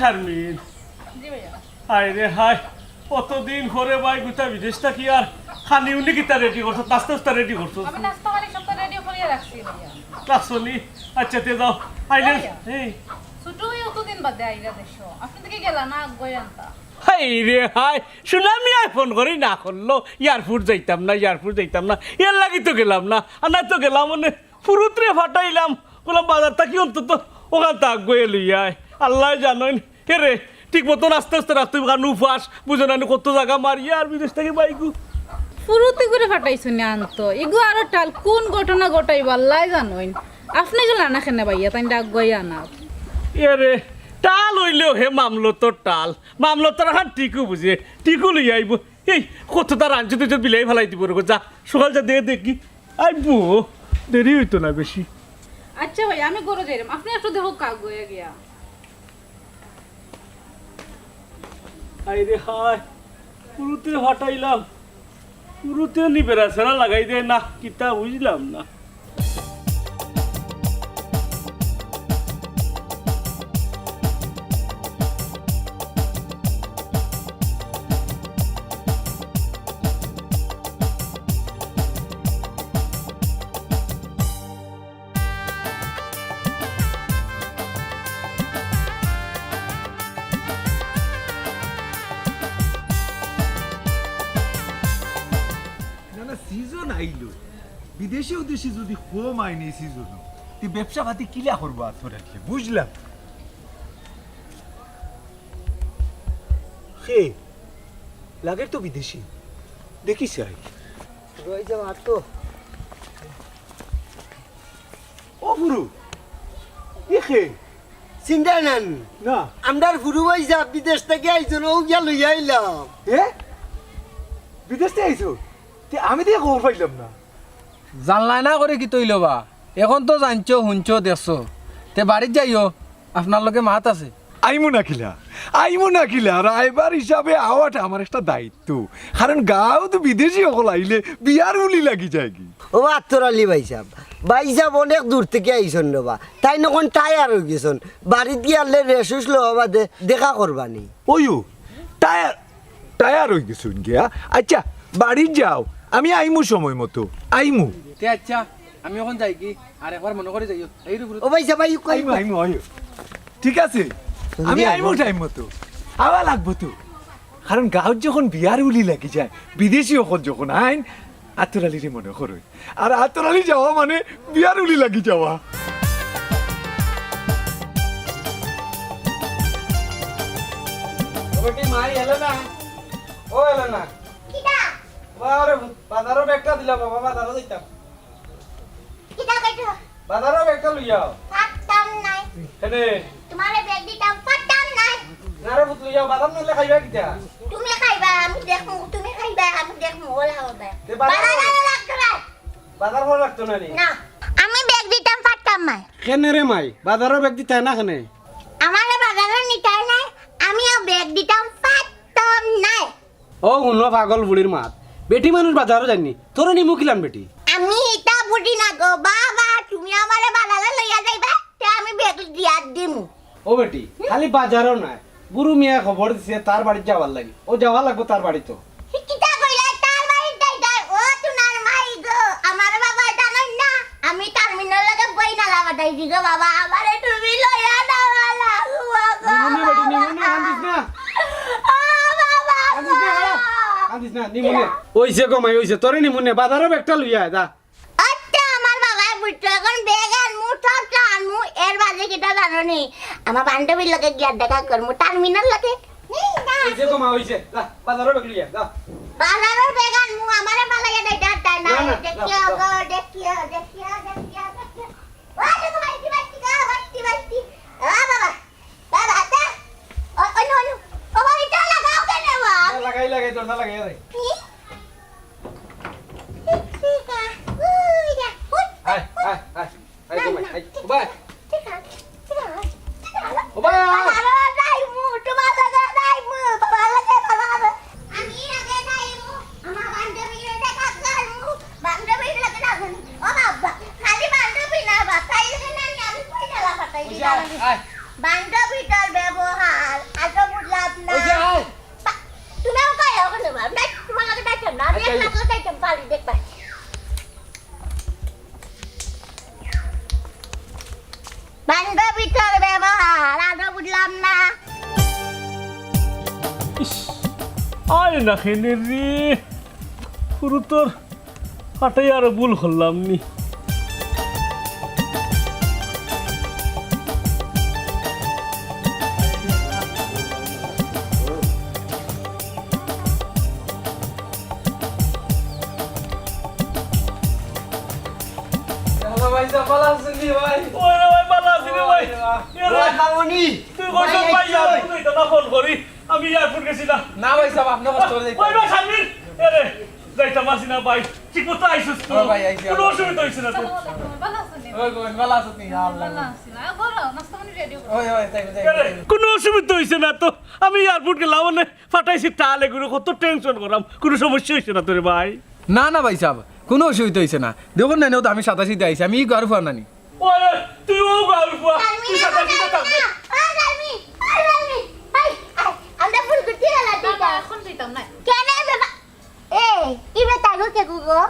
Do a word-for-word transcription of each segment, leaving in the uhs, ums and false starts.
শারমিন। জি ভাইয়া। হায় রে হায়, কতদিন পরে ভাই গুতা বিদেশ থাকি আর খানি উনি কিতা রেডি করছো, নাস্তা উস্তা রেডি করছো? আমি নাস্তা পানি সব রেডি করিয়া রাখছি ভাইয়া। রাখছো নি? আচ্ছা, তে যাও। আইলে ভাইয়া। এই। ছোট ভাই অতদিন বাদে আইরা দেশো। আপনি থেকে গেলা না, আগুয়াই আনতা। হায় রে হায়, শুনলাম নি আই ফোন করি না করলো, এয়ারপোর্ট যাইতাম না, এয়ারপোর্ট যাইতাম না, এর লাগি তো গেলাম না, আর না তো গেলাম মানে ফুরুতরে ফাটাইলাম, কইলাম বাজার থাকি অন্তত অখান থাকি আগুয়াই লইয়া আয়। আল্লায় জানইন, হে রে, ঠিক মতন আস্তে আস্তে রাখতে অইবো, কারণ উপাস, বুঝো না নি কত জাগা মারিয়া আর বিদেশ থাকি বাইগু। ফুরুতি করে ফাটাইছো নি আনতো, ইগু আরো টাল, কোন ঘটনা ঘটাইবো আল্লায় জানইন। আপনি গেলা না কেনে ভাইয়া, তাইন আগুয়াই আনা। এ রে, টাল অইলেও হে মামলতর টাল, মামলতর অখান টিকু বুঝে, টিকু লইয়া আইবো। এই কততা রাঞ্চি তো বিলাই ফালাই দিবো রে, যা, সকাল যা দেখি দেখি। আইবো, দেরি অইতো না বেশি। আচ্ছা ভাই, আমি ঘরো যাইরাম, আপনি একটু দেখউক্কা আগুয়াই গিয়া। হায় রে হায়, ফুরুতরে ফাটাইলাম, ফুরুতে নি বেড়া ছেড়া লাগাই দেয় না, কিতা বুঝলাম না। না, না, সিজন আইলো। বিদেশি উদেশি যদি কম আইন এই সিজনও, তে ব্যবসা পাতি কিলা করবো আর তোরা কি? বুঝলাম। হে, লাগের তো বিদেশি। দেখি চাই। রই যাও আর তো। ও ফুরু, এ কে? চিনরায় না নি? না। আমরার ফুরু ভাইসাব বিদেশ থাকি আইছইন, অউ গিয়া লইয়া আইলাম। এ? বিদেশ থাকি আইছো? তে আমি তো খবর পাইলাম না। জানলায় না করি কিতা অইলো বা? অখন তো জানছো, হুনছো, দেখছো। তে বাড়িত যাইও, আপনার লগে মাত আছে। আইমু না কিলা, আইমু না কিলা, রায়বার হিসাবে আওয়াটা আমার একটা দায়িত্ব। কারণ গাঁওত বিদেশি অকল আইলে বিয়ার উলি লাগি যায়গি। ও আতর আলী ভাইসাব, ভাইসাব অনেক দূর থাকি আইছইন রে বা, তাইন অখন টায়ার অইগেছইন, বাড়িত গিয়া আরলে রেস্ট উস্ট লওয়া বাদে দেখা করবা নি। অইও, টায়ার, টায়ার অইগেছইন গিয়া। আচ্ছা, বাড়িত যাও, আমি আইমু সময় মতো, আইমু। তে আচ্ছা, আমি অখন যাইগি, আর একবার মনো করি যাইও। এই রে, ও ভাইসাব, আইও, আইমু, আইমু, আইও। ঠিক আছে, আমি আইমু টাইম মতো। আওয়া লাগবো তো। কারণ গাঁওত যখন বিয়ার উলি লাগি যায়, বিদেশি অকল যখন আইন, আতর আলীরে মনো করইন। আর আতর আলী যাওয়া মানে বিয়ার উলি লাগি যাওয়া। ও বেটি, মাই এলো না? ও এলো না? কিতা? বাজারর ব্যাগটা দিলাও বাবা, বাজারো যাইতাম। কিতা কইছো? বাজারর ব্যাগটা লইয়াও। পারতাম নায়। কেনে? তুমারে ব্যাগ দিতাম, পারতাম নায়। না রে পুত, লইয়াও, বাজার নাইলে খাইবা কিতা? তুমি খাইবা, আমি দেখমু, তুমি খাইবা, আমি দেখমু, অলা অইবো। তে বাজার বাজার করা লাগতো নায়। বাজার করা লাগতো নায় নি? না, আমি ব্যাগ দিতাম, পারতাম নায়। কেনে রে মাই, বাজারর ব্যাগ দিতায় না কেনে? আমারে বাজারো নিতায় নায়, আমিও ব্যাগ দিতাম, পারতাম নায়। ও হুনো পাগল বুড়ির মাত, বেটি মানুষ বাজারো যাইন নি, তোরে নিমু কিলান বেটি? আমি ইতা বুঝি না গো বাবা, তুমি আমারে বাজারো লইয়া যাইবা, তে আমি ব্যাগ দিয়া দিমু। ও বেটি, খালি বাজারো নায়, বুরু মিয়ায় খবর দিছে তার বাড়িত যাওয়ার লাগি, অউ যাওয়া লাগবো তার বাড়িত। হি কিতা কইলা, তার বাড়িত যাইতায়? ও তুনার মাই গো, আমার বাবা জানইন না, আমি তানমিনর লগে বইন আলাপ অইতাছি গো বাবা, আমারে তুমি লইয়া যাওয়া লাগবো গো নিমুনে বেটি, নিমুনে, বাবা। কান্দিস না। ও বাবা গো। কান্দিস না, খাড়া। কান্দিস না, নিমুনে। অইছে গো মাই, অইছে, তোরে নিমুনে, বাজারর ব্যাগটা লইয়া আয়, যা। আচ্ছা, আমার বাবায় বুঝছো, অখন ব্যাগ আনমু, সব আনমু, এর বাদে কিতা জানো নি? আমার বান্ধবীর লগে গিয়া দেখা করমু, তানমিনর লগে। অইছে গো মা, অইছে। যা, বাজারর ব্যাগ লইয়া, যা। বাজারর ব্যাগ আনমু, আমারে ফালাইয়া যাইতায় নায়। না, না, দেখিও যাও, গো, যাও। দেখিও, দেখিও, দেখিও, দেখিও। ও, দেখো, বাইতি, বাইতি, গো, বাইতি, বাইতি। ও, বাবা, বাবা, আচ্ছা। ও, অইনু, অইনু। ও, বাবা, ইটা লাগাও কেনে, বাবা? লাগাই, লাগাই, দরজা লাগাই, লাগাই। কি? আয়, আয়, আয়। আয়, আয়, আয়। ও ভাই। ও ভাই। আমি আগে যাইমু, আমার বান্ধবীর লগে দেখা করমু, বান্ধবীর লগে দেখা করমু। ও বাবা, খালি বান্ধবী না, বাতাই লাগে না, আমি কই গেলা বাতাই অইছে, দিলাম। আয়, আয়। বান্ধবী তোর ব্যবহার। দেখবা তো যাইতাম পারি, দেখবা। বান্ধবী তোর ব্যবহার আরো বুঝলাম না। ইস, আয় না কেনে রে। গুরু তোর আটাই আরো ভুল করলাম নি। হ্যালো ভাই সাহেব, ভালা আছইন নি ভাই? ওই রে ভাই, ভালা আছি রে ভাই। ওই রে ভাই। এ রে, ওই মামুনি। তুই কইছস ভাই, ভাই, আইছি আর ভাই। তুই তো না ফোন করি। আমি এয়ারপোর্ট গেছিলাম। না ভাই সাহেব, আপনি কষ্ট করে যাইতে ওই ভাই, শারমিন। এ রে, যাইতাম পারছি না ভাই। ঠিক মতো আইছস তো? হ্যাঁ ভাই, আইছি। কোনো অসুবিধা হইছে না তো? ওই বোন, ভালা আছস নি? আল্লাহ। ওই, ওই, তাই, তাই, এ রে, তাই। কোনো অসুবিধা হইছে না তো? আমি এয়ারপোর্ট গেলাম, মানে, ফাটাইছি তালে গুরু, কত টেনশন করাম, কোনো সমস্যা হইছে না তো রে ভাই? না, না ভাই সাহেব, কোনো অসুবিধা হইছে না। দেখুন না, ও তো আমি সাতাশিতে আইছি, আমি এই গাড়ি ফুয়া নানি। ওরে, তুই ও গাড়ি ফুয়া, তুই সাতাশিতে থাকবে। আমরা ভুল করছি না, বাবা, এখন দিতাম না। কেন বাবা? এ, ইবে তাইগো কে গো?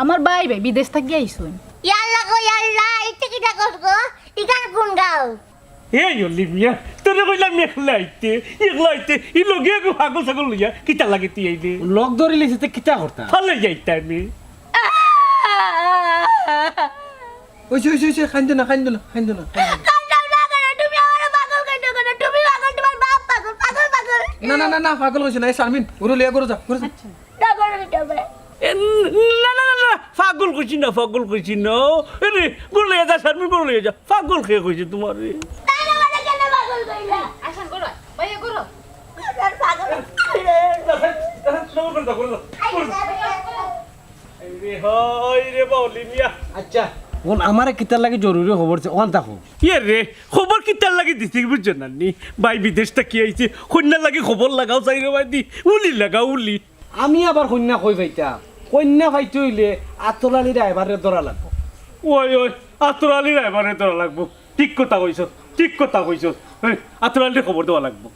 আমার ভাই, ভাই, বিদেশ থাকি আইছইন। ইয়াল্লা গো, ইয়াল্লা, ইতে কিতা কর গো? ইখান কোন গাঁও? এই অলি মিয়া, তোরে কইলাম একলা আইতে, একলা আইতে, ই লগে একো পাগল ছাগল লইয়া, কিতা লাগি তুই আইলে? লগ ধরি লিছে, তে কিতা করতা? ফালাই যাইতাম আমি। ওই যে, ওই যে, ওই যে, কান্দো না, কান্দো না, কান্দো না, কান্দো না। কান্দাম না কেন? তুমি আমারে পাগল কইছো কেন? তুমি পাগল, তোমার বাপ পাগল, পাগল, পাগল। না, না, না, না, পাগল কইছি না। এই শারমিন, ওরে লইয়া ঘরো যা, ঘরো যা। আচ্ছা। না, ঘরো যাইতে হবে। এ, না, না, না, না, পাগল কইছি না, পাগল কইছি না। এ রে, ঘরো লইয়া যা, শারমিন, ঘরো লইয়া যা। পাগল কে কইছে তোমারে? তাই না, আমারে কেন পাগল কইলা? আসান করো, ভাইয়া করো। পাগল। এই রে, হয় রে, বাউলি মিয়া। আচ্ছা, অখন আমারে কিতার লাগি জরুরি খবর আছে, অখান থাকো। ইয়ে রে, খবর কিতার লাগি দিছি, বুঝছো না নি? ভাই বিদেশ থাকি আইছে, কইন্যার লাগি খবর লাগাও, চাইরোবায়দি উলি লাগাও, উলি। আমি আবার কইন্যা কই পাইতাম? কইন্যা পাইতে অইলে আতর আলী রায়বাররে ধরা লাগবো। ওই, ওই, আতর আলী রায়বাররে ধরা লাগবো। ঠিক কথা কইছস, ঠিক কথা কইছস। এই, আতর আলীরে খবর দেওয়া লাগবো।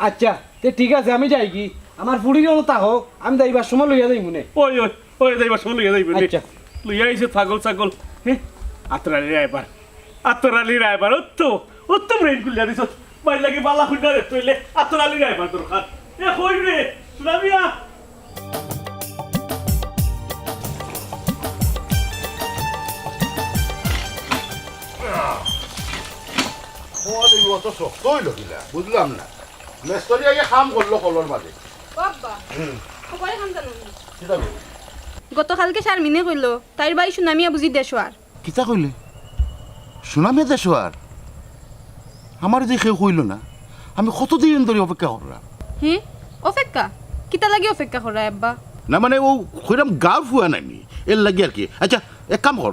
আচ্ছা, তে ঠিক আছে, আমি যাইগি। আমার ফুড়ির অনো থাকো, আমি যাইবার সময় লইয়া যাইমুনে। ওই, ওই, ওই, যাইবার সময় লইয়া যাইমুনে। আচ্ছা। লইয়া আইছে পাগল ছাগল। হে? আতর আলী রায়বার। আতর আলী রায়বার, অত, অত ব্রেইন খুলিয়া দিছস। ভাইর লাগি ভালা কইন্যা দেখতে অইলে আতর আলী রায়বার দরকার। এ, কই রে? সুনামিয়া? অত শক্ত অইলো কিলা? বুঝলাম না। মেস্তরি আগে কাম করলো কলর মাঝে। ও আব্বা, হুম। খবর অখন জানো নি? কিতা কইলো? গতকালকে শারমিনে কইলো, তাইর ভাই সুনামিয়া বুঝি দেশো আর। কিতা কইলে? সুনামিয়া দেশো আর? আমারে যে কেউ কইলো না। আমি কতদিন ধরি অপেক্ষা কররাম। হে? অপেক্ষা? কিতা লাগি অপেক্ষা কররায় আব্বা? না মানে, অউ কইরাম গাঁওর ফুয়া নায়নি, এর লাগি আর কি। আচ্ছা, এক কাম কর,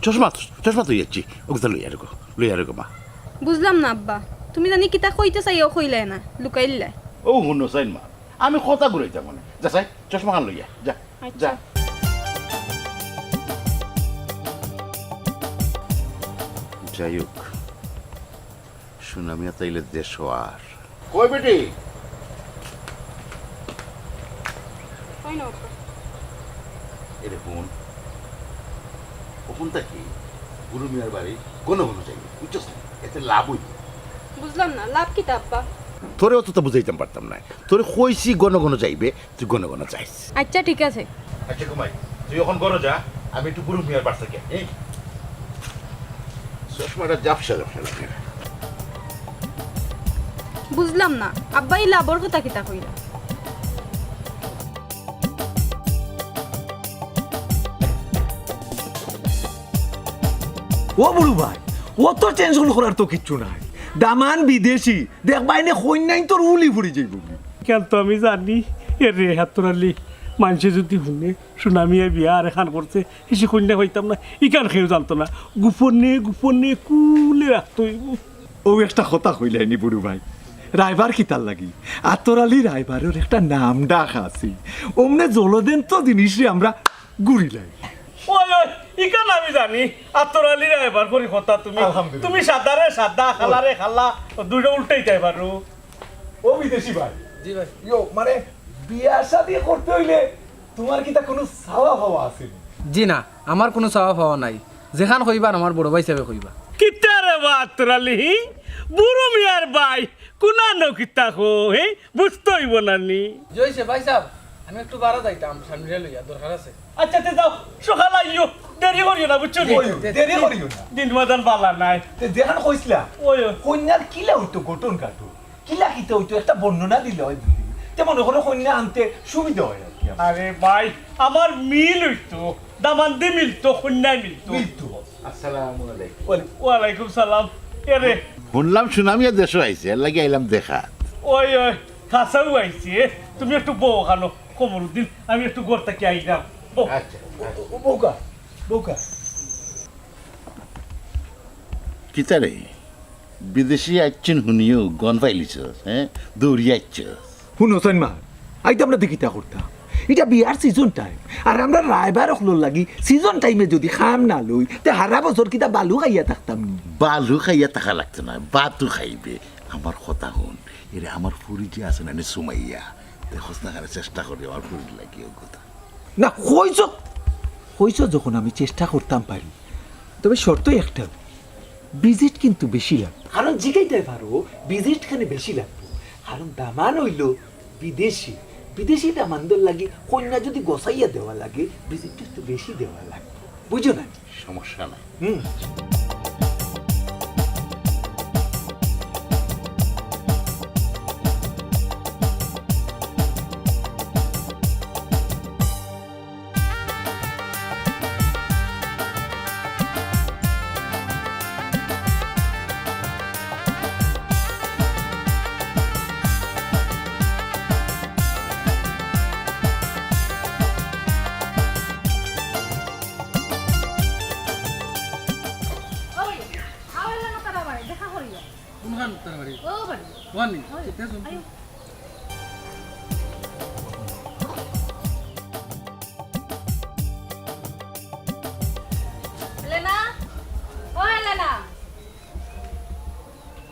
চশমা, চশমা থই আইছি, অগুতা লইয়া রেখো, লইয়া রেখো মা। বুঝলাম না আব্বা, তুমি জানি কিতা কইতে চাইও কইলায় না, লুকাইলায়। অউ হুনো চাইন মা, আমি কথা ঘুরাইতাম মানে। যা চাই, চশমাখান লইয়া, যা, আচ্ছা। যা। যাই হোক, সুনামিয়া তাইলে দেশো আর। কই বেটি? কই না বাবা? এরে হুন, অখন থাকি বুরু মিয়ার বাড়ি ঘন ঘন যাইবে, বুঝছস নি? এতে লাভ অইবো। বুঝলাম না, লাভ কিতা আব্বা? তোরে অততা বুঝাইতাম পারতাম নায়। তোরে কইছি ঘন ঘন যাইবে, তুই ঘন ঘন যাইস। আচ্ছা, ঠিক আছে। আচ্ছা, ঘুমাই। তুই অখন ঘরো যা, আমি একটু বুরু মিয়ার বাড়ি থাকি, হ্যাঁ? চশমাটা ঝাপসা ঝাপসা লাগে। বুঝলাম না, আব্বা ই লাভর কথা কিতা কইলা? ও বুরু ভাই, অত টেনশন করার তো কিচ্ছু নাই। দামান বিদেশি, দেখবায়নে কইন্যাইন্তর উলি ফুরি যাইবো। ইখান তো আমি জানি, এরে আতর আলী, মানষে যুদি হুনে, সুনামিয়ায় বিয়া আরেকখান করছে, হেষে কইন্যা পাইতাম না, ইখান কেউ জানতো না। গোপনে, গোপনে কুলে রাখতো অইবো। অউ একটা কথা কইলায়নি বুরু ভাই, রায়বার কিতার লাগি? আতর আলী রায়বারর একটা নাম ডাক আছে, অমনে জ্বলজ্যান্ত জিনিসরে আমরা ঘুরিলাই। ওই, ওই, ইখান আমি জানি, আতর আলী রায়বার করি কথা তুমি। আলহামদুলিল্লাহ। তুমি সাদারে সাদা, কালারে কালা, দুইটা উল্টাইতায় পারো। ও বিদেশি ভাই। জি ভাই। ইয়ো, মানে, বিয়া শাদি করতে অইলে তুমার কিতা কুনু চাওয়া পাওয়া আছে নি? জি না, আমার কুনু চাওয়া পাওয়া নাই। যেখান কইবার আমার বড় ভাই হিসাবে কইবা। কিতা রে বা আতর আলী, হি? বুরু মিয়ার ভাই, কুনানো কিতা কও, হি? বুঝতে অইবো না নি? জি অইছে ভাইসাব, আমি একটু বারা যাইতাম, সামিরা লইয়া দরকার আছে। আচ্ছা, তে যাও, সকাল আইও, দেরি করিও না, বুঝছো নি? ওই, দেরি করিও না। দিন মাদান বালা নাই। তে যেখান কইছলা, ওই, ওই। কইন্যার কিলা অইতো ঘটন কাটো? কিলা কিতা অইতো একটা বর্ণনা দিলে অয় বুঝি। তে মনে করো কইন্যা আনতে সুবিধা অয় আর কি। আরে ভাই, আমার মিল অইতো, দামান্দি মিলতো, কইন্যায় মিলতো। মিলতো। আসসালামু আলাইকুম। ওয়ালাইকুম সালাম। এরে। হুনলাম সুনামিয়া দেশো আইছে, এর লাগি আইলাম দেখা। ওই, ওই, চাচাও আইছে। তুমি একটু বও খানো, কমরুদ্দিন, আমি একটু ঘর থাকি আইলাম। বও। আচ্ছা, আচ্ছা। বউকা, বউকা। কিতা রে? বিদেশি আইচ্ছইন হুনিও গন ফাইলিছস, হে? দৌড়িয়া আইচ্ছস। হুনো সইন মা, আইতাম না তে কিতা করতাম? ইটা বিয়ার season time। আর আমরা রায়বার অকলর লাগি season time-এ যুদি কাম না লই, তে হারা বছর কিতা বালু খাইয়া থাকতাম নি? বালু খাইয়া থাকা লাগতো না, বাতু খাইবে। আমার কথা হুন, এরে আমার ফুরি যে আছে না নি সুমাইয়া, দেখস না কেনে চেষ্টা করি আমার ফুরির লাগি অউ কথা। না, কইছো, কইছো যখন আমি চেষ্টা করতাম পারি, তবে শর্ত একটা, visit কিন্তু বেশি লাগবো। কারণ জিগাইতায় পারো, visit কেনে বেশি লাগবো? কারণ দামান অইলো বিদেশি, বিদেশি দামান্দর লাগি কইন্যা যুদি গছাইয়া দেওয়া লাগে, visit একটু বেশি দেওয়া লাগবো, বুঝো না? সমস্যা নাই। হুম। ওই, আও এলা না তারা বাড়ি, দেখা করিও। কোনখান তারা বাড়ি? ও বাড়ি। ওখানে? ওই, ঠিক আছে। আইও। এলেনা, ও এলেনা,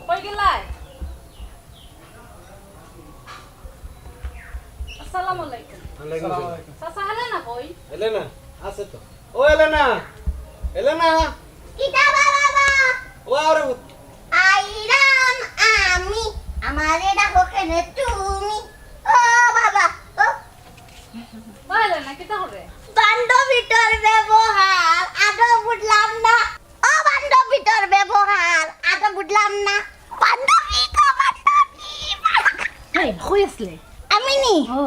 কই গেলায়? আসসালামু আলাইকুম। ওয়ালাইকুম আসসালাম। চাচা, এলেনা কই? এলেনা, আছে তো। ও এলেনা, এলেনা। কিতা বা বাবা? ও আরে পুত। আইরাম আমি, আমারে ডাকো কেনে তুমি? ও বাবা, ও। ও এলেনা, কিতা করে? বান্ধবীটার ব্যবহার আদৌ বুঝলাম না। ও বান্ধবীটার ব্যবহার আদৌ বুঝলাম না। বান্ধবী গো বান্ধবী। হেই, কই আছলে? আমি নি? ও।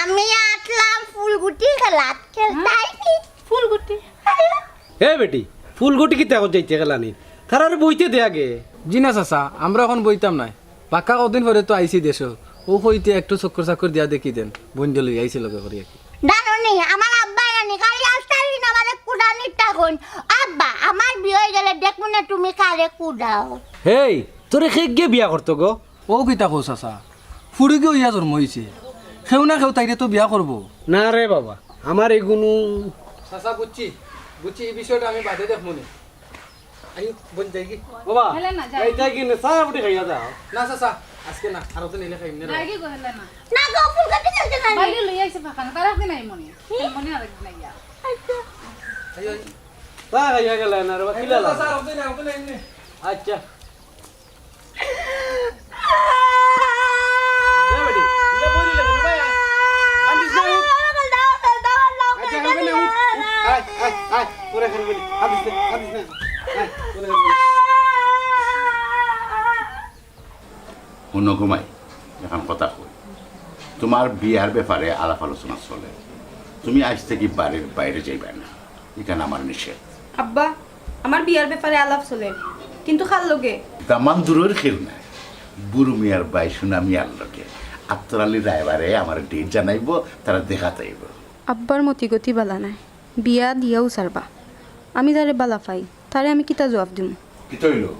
আমি আছলাম ফুলগুটি খেলাত, খেলতায় নি। ফুলগুটি? এ বেটি, ফুলগুটি কিতা অখন যাইতে গেলা নি? তারারে বইতে দে আগে। জি না চাচা, আমরা অখন বইতাম নায়। বাক্কা কদিন পরে তো আইছি দেশো, অউ কইতে একটু চক্কর চাক্কর দিয়া দেখি দেন, বইনরে লইয়া আইছি লগে করি আর কি। জানো নি, আমার আব্বায় আনি খালি আস্তা দিন আমারে কুড়ানির টাকইন। আব্বা, আমার বিয়া অই গেলে দেখমুনে তুমি কারে কুড়াও। হেই, তোরে কে গিয়া বিয়া করতো গো? অউ কিতা কও চাচা, ফুড়িগি অইয়া জন্ম অইছে, কেউ না কেউ তাইরে তো বিয়া করবো। না রে বাবা, আমার এগুনু। চাচা, বুঝছি, বুঝছি, ই বিষয়টা আমি বাদে দেখমুনে। আইও, বইন যাইগি। বাবা, হেলেনা, যাই। এই যাইগি নে, চা ফুটি খাইয়া যাও। না, চাচা, আজকে না, আরক দিন আইলে খাইমুনে রে। যাইগি গো, হেলেনা। না গো, ফুলকপি চলতে না। বাইরে লই আইছে ফাঁকা না, তার একদিন আই মনে। মনে আরেকদিন আইয়া। আচ্ছা। আইও, আইও। চা খাইয়া গেলে না রে বা, কিলা চাচা, লাগে? আরক দিন, আরক দিন আইমুনে। আচ্ছা। যা বেটি, ইলা বই রইলে কেনে? ভাই, আয়। কান্দিস না, উঠ। আচ্ছা, কান্দবি না, উঠ, উঠ। আয়, আয়, আয়। তোরা কান্দবি না। কান্দিস না, কান্দিস না। আয়, তোরা কান্দবি না। হুনো গো মাই, একখান কথা কই। তুমার বিয়ার ব্যাপারে আলাপ আলোচনা চলে। তুমি আইজ থাকি বাড়ির বাইরে যাইবায় না। ইখান আমার নিষেধ। আব্বা, আমার বিয়ার ব্যাপারে আলাপ চলের, কিন্তু কার লগে? দামান দুরর কেউ নায়, বুরু মিয়ার ভাই সুনা মিয়ার লগে। আতর আলী রায়বারে আমার date জানাইবো, তারা দেখাত আইবো। আব্বার মতিগতি বালা নায়, বিয়া দিয়াউ ছাড়বা। আমি যারে বালা পাই, তারে আমি কিতা জুয়াপ দিমু? কিতা অইলো?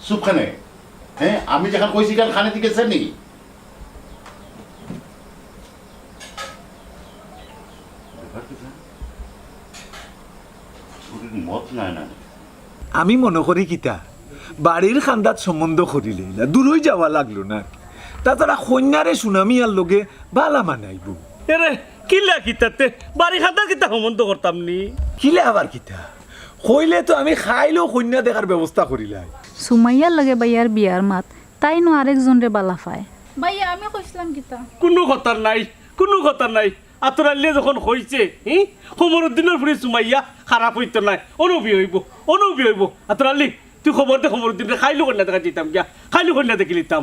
চুপ কেনে? হে, আমি যেখান কইছি, ইখান কানেদি গেছে নি? ব্যাপার কিতা? ফুরির মত নাই না। আমি মনো করি কিতা, বাড়ির কান্দাত সম্বন্ধ করিলে ইলা দুরই যাওয়া লাগলো না। তাছাড়া কইন্যারে সুনা মিয়ার লগে বালা মানাইবো। এরে, কিলা কিতাতে? বাড়ি খান্দার কিতা সম্বন্ধ করতাম নি? কিলা আবার কিতা? কইলে তো আমি কাইলউ কইন্যা দেখার ব্যবস্থা করিলাই। সুমাইয়ার লগে ভাইয়ার বিয়ার মাত, তাইন আরেকজনরে বালা পায়। ভাইয়া, আমি কইছিলাম কিতা? কুনু কথা নাই, কুনু কথা নাই। আতর আলীয়ে যখন কইছে, হি, কমরুদ্দিনর ফুড়ি সুমাইয়া খারাপ অইতো নায়, অনো বিয়া অইবো, অনো বিয়া অইবো। আতর আলী, তুই খবর দে কমরুদ্দিনরে, কাইলউ কইন্যা দেখাত যাইতাম গিয়া, কাইলউ কইন্যা দেখিলিতাম।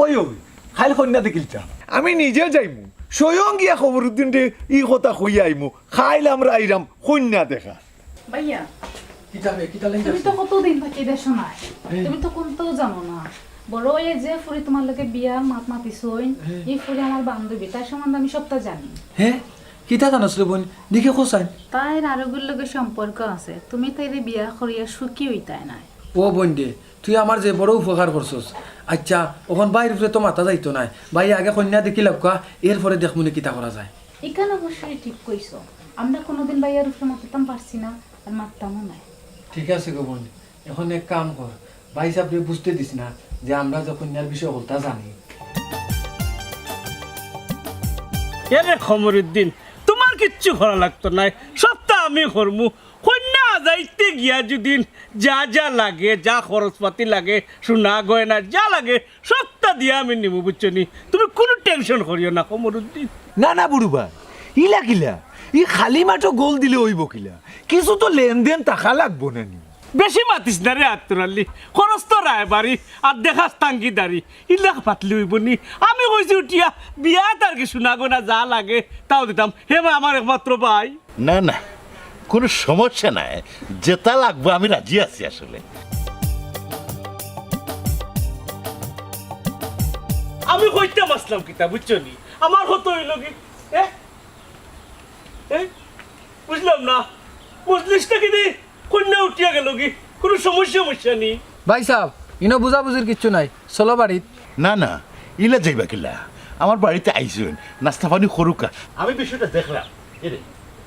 ওই, ওই, কাইল কইন্যা দেখিলিতাম। আমি নিজে যাইমু, স্বয়ং গিয়া কমরুদ্দিনরে ই কথা কইয়া আইমু, কাইল আমরা আইরাম কইন্যা দেখাত। ভাইয়া, কিতা বে, কিতা লেখা তুমি আছে? তো কতদিন থাকি দেশো নাই, হ্যাঁ। তুমি তো কুন্তাও জানো না। বড় অইয়া যে ফুড়ি তুমার লগে বিয়ার মাত মাতিছইন, হ্যাঁ। ই ফুড়ি আমার বান্ধবী, তার সম্বন্ধে আমি সবটা জানি। হে, কিতা জানোস রে বইন? দেখি কছাইন। তাইর আরোগুর লগে সম্পর্ক আছে, তুমি তাইরে বিয়া করিয়া সুখী অইতায় নায়। ও বইন রে, তুই আমার যে বড় উপকার করছস। আইচ্ছা, অখন ভাইর উপরে তো মাতা যাইতো নায়, ভাইয়ে আগে কইন্যা দেখিলাউক্কা, এরপরে দেখমুনে কিতা করা যায়। ইখান অবশ্যই ঠিক কইছো। আমরা কুনুদিন ভাইয়ার উপরে মাততাম পারছি না, আর মাততামও নায়। ঠিক আছে গো বইন, অখন এক কাম কর, ভাইসাবরে বুঝতে দিস না যে আমরা যে কইন্যার বিষয় হকলতা জানি। এরে কমরুদ্দিন, তুমার কিচ্ছু করা লাগতো নায়, সবতা আমি করমু। কইন্যা যাইতে গিয়া যুদি যা যা লাগে, যা খরচপাতি লাগে, সোনা গয়না যা লাগে, সবতা দিয়া আমি নিমু, বুঝছো নি? তুমি কুনু tension করিও না, কমরুদ্দিন। না, না, বুরুবা, ইলা কিলা? ই খালি মাঠো গোল দিলে অইবো কিলা? কিছু তো লেনদেন থাকা লাগবো না নি? বেশি মাতিস না রে আতর আলী, খরচ তো রায়বাড়ি, আর দেখাস তাঙ্গিদারি, ইলা পাতলে অইবো নি? আমি কইছি উঠিয়া, বিয়াত আর কি সোনা গয়না যা লাগে, তাও দিতাম। হে ভাই, আমার একমাত্র ভাই। না, না, কুনু সমস্যা নাই, যেতা লাগবো আমি রাজি আছি আসলে। আমি কইতাম আছলাম কিতা, বুঝছো নি? আমার কথা অইলো কি, এ? এ? বুঝলাম না, মজলিসটা কিদি কইন্যা উঠিয়া গেলোগি, কুনু সমস্যা মস্যা নি? ভাইসাব, ইনো বুঝাবুঝির কিচ্ছু নাই, চলো বাড়িত। না, না, ইলা যাইবা কিলা? আমার বাড়িত আইছইন, নাস্তা পানি করুক্কা। আমি বিষয়টা দেখরাম। এরে।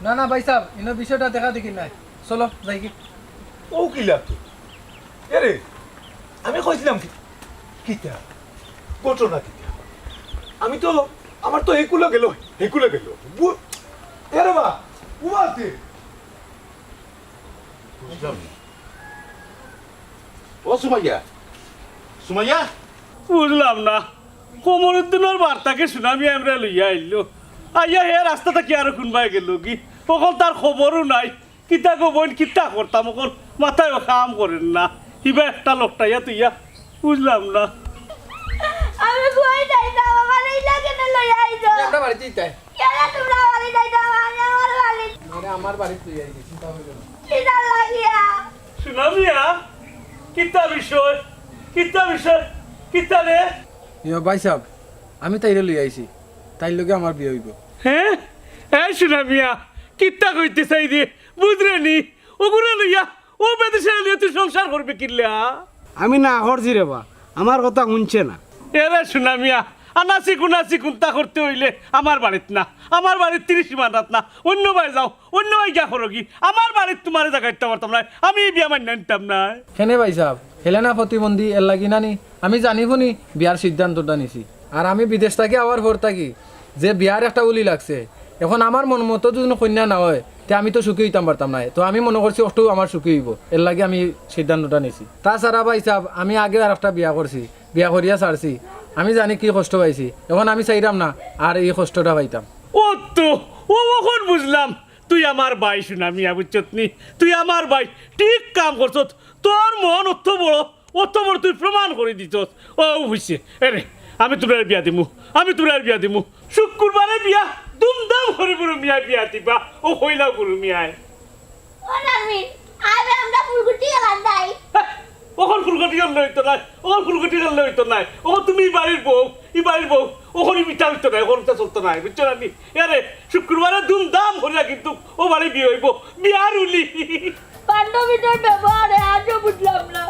না, না, ভাইসাব, ইনো বিষয়টা দেখাদেখি নাই। চলো, যাইগি। ও কিলা তুই? এরে, আমি কইছিলাম কি? কিতা? ঘটনা কিতা? আমি তো, আমার তো হেকুলা গেল, হেকুলা গেল। বু-, এরে বা, উবাতে। বুঝলাম না। ও সুমাইয়া, সুমাইয়া? বুঝলাম না। কমরুদ্দিনর বাড়ি থাকি সুনামিয়া আমরারে লইয়া আইলো। আইয়া হে রাস্তা থাকি আরো কুনবায় গেলোগি। অখন তার খবরও নাই। কিতা গো বইন, কিতা করতাম অখন? মাথায়ও কাম করের না। ইবা একটা লোকটা ইয়া তুইয়া। বুঝলাম না। আমি কই যাইতাম, আমারে ইলা কেনে লইয়া আইছো? আমরা বাড়িত যাইতাম। কেনে তুমরা বাড়িত যাইতাম? আমি আমার বাড়িত। মানে আমার বাড়িত লইয়া আইছি, চিন্তা করিও না। কিতা লাগিয়া? সুনামিয়া? কিতা বিষয়? কিতা বিষয়? কিতা রে? ইয়ো ভাইসাব, আমি তাইরে লইয়া আইছি। তাইর লগে আমার বিয়া অইবো। হে? এই সুনামিয়া, কিতা কইতে চাইরে? বুঝরে নি? অগুরে লইয়া অউ বেদেশে লইয়া তুই সংসার করবে কিলা? আমি না করছি রে বা, আমার কথা হুনছে না। এরে সুনামিয়া, আনাচি কুনাচি কুন্তা করতে অইলে আমার বাড়িত না, আমার বাড়িত তিরিশ সীমানাত না, অইন্য বায় যাও, অইন্য বায় গিয়া করোগি। আমার বাড়িত তুমারে জাগা দিতাম পারতাম নায়, আমি ই বিয়া মাইন্না নিতাম নায়। কেনে ভাইসাব, হেলেনা প্রতিবন্ধী, এরলাগি না নি? আমি জানি হুনি বিয়ার সিদ্ধান্তটা নিছি। আর আমি বিদেশ থাকি আওয়ার পর থাকি যে বিয়ার একটা উলি লাগছে, অখন আমার মন মতো যুদি কইন্যা না অয়, তে আমি তো সুখী অইতাম পারতাম নায়। তো আমি মনো করছি অটাউ আমার সুখী অইবো, এরলাগি আমি সিদ্ধান্তটা নিছি। তাছাড়া ভাইসাব, আমি আগে আরেকটা বিয়া করছি, বিয়া করিয়া ছাড়ছি, আমি জানি কি কষ্ট পাইছি। অখন আমি চাইরাম না আর ই কষ্টটা পাইতাম। ও তো, ও অখন বুঝলাম, তুই আমার ভাই সুনামিয়া, বুঝছত নি? তুই আমার ভাই, ঠিক কাম করছত। তোর মন অত বড়, অত বড় তুই প্রমাণ করি দিছস। ও অইছে। এরে, আমি তুমরারে বিয়া দিমু, আমি তুমরারে বিয়া দিমু। শুক্কুরবারে বিয়া, ধুমধাম করি বুরু মিয়ায় বিয়া দিবা। ও কইলাও বুরু মিয়ায়। ও নাজমিন, আইবে আমরা ফুলকুটি গেলাম তাই। হ্যাঁ, অখন ফুলকুটি গেলে অইতো নায়, অখন ফুলকুটি গেলে অইতো নায়। অখন তুমি ই বাড়ির বউ, ই বাড়ির বউ, অখন ইতা অইতো নায়, অখন ইতা চলতো নায়, বুঝছো না নি? এরে, শুক্কুরবারে ধুমধাম করিয়া কিন্তু অউ বাড়ি বিয়া অইবো, বিয়ার উলি। বান্ধবীটার ব্যবহারে আজও বুঝলাম না।